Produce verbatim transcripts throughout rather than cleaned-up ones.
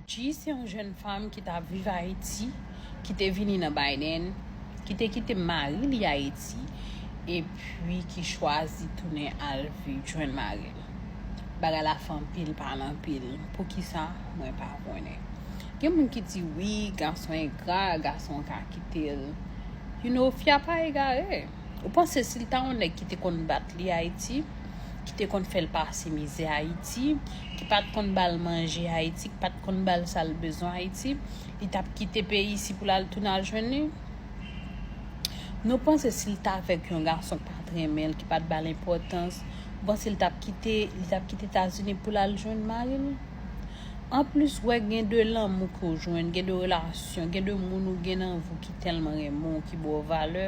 G se yon jèn fanm ki t ap viv Ayiti, ki te vini nan Biden, ki te kite mari li Ayiti, epi ki chwazi tounen al viv jwenn mari l. Bagay la fè anpil pale anpil. Poukisa? Mwen pa konnen. Gen moun ki di, wi, gason engra, gason ka kite l. You know, fi a pa egare. Ou panse si l ta yon nèg ki te konn bat li Ayiti, ki te konn fè l pase mizè Ayiti, ki pa t konn ba l manje Ayiti, ki pa t konn ba l sa l bezwen Ayiti, li t ap kite peyi isi pou l al tounen al jwenn li? Nou panse si l t avèk yon gason ki pa t renmen l, ki pa t ba l enpòtans, ou panse l t ap kite, li t ap kite Etazini pou l al jwenn mari l? Anplis, wè, gen de lanmou ke w jwenn, gen de relasyon, gen de moun ou gen nan vi w ki tèlman renmen w, ki ba w valè,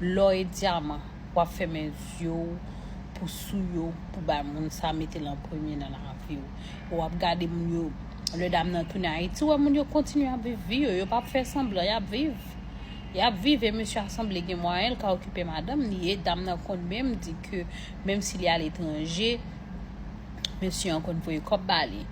lò e dyaman, w ap fèmen zye w pou sou yo, pou bay moun sa mete l an premye nan lavi w. W ap gade moun yo, lè dam nan tounen Ayiti, w wè moun yo kontinye ap viv vi yo, yo p ap fè sanblan, y ap viv. Y ap viv e mesye a sanble gen mwayen, l ka okipe madanm li, e dam nan konn menm di ke menm si li aletranje, mesye an konn voye kòb ba li.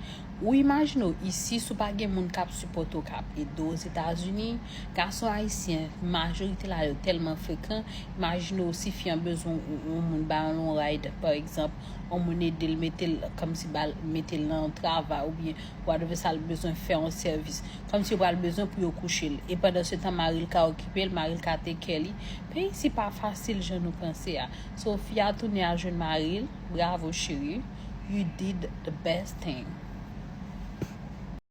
Ou imajine w isi, si w pa gen moun k ap sipòte w, k ap ede w Ozetazini, gason ayisyen, majorite la yo tèlman frekan, imajine w si fi an bezwen yon, yon moun ba l yon ride, pa egzanp, yon moun ede l mete l, kòmsi ba l, mete l nan yon travay oubyen whatever sa l bezwen fè yon sèvis. Kòmsi yo pral bezwen pou yo kouche l. E pandan se tan, mari l ka okipe l, mari l ka take care li. Peyi isi pa fasil jan nou panse a. So, fi a tounen al jwenn mari l, bravo cheri, you did the best thing.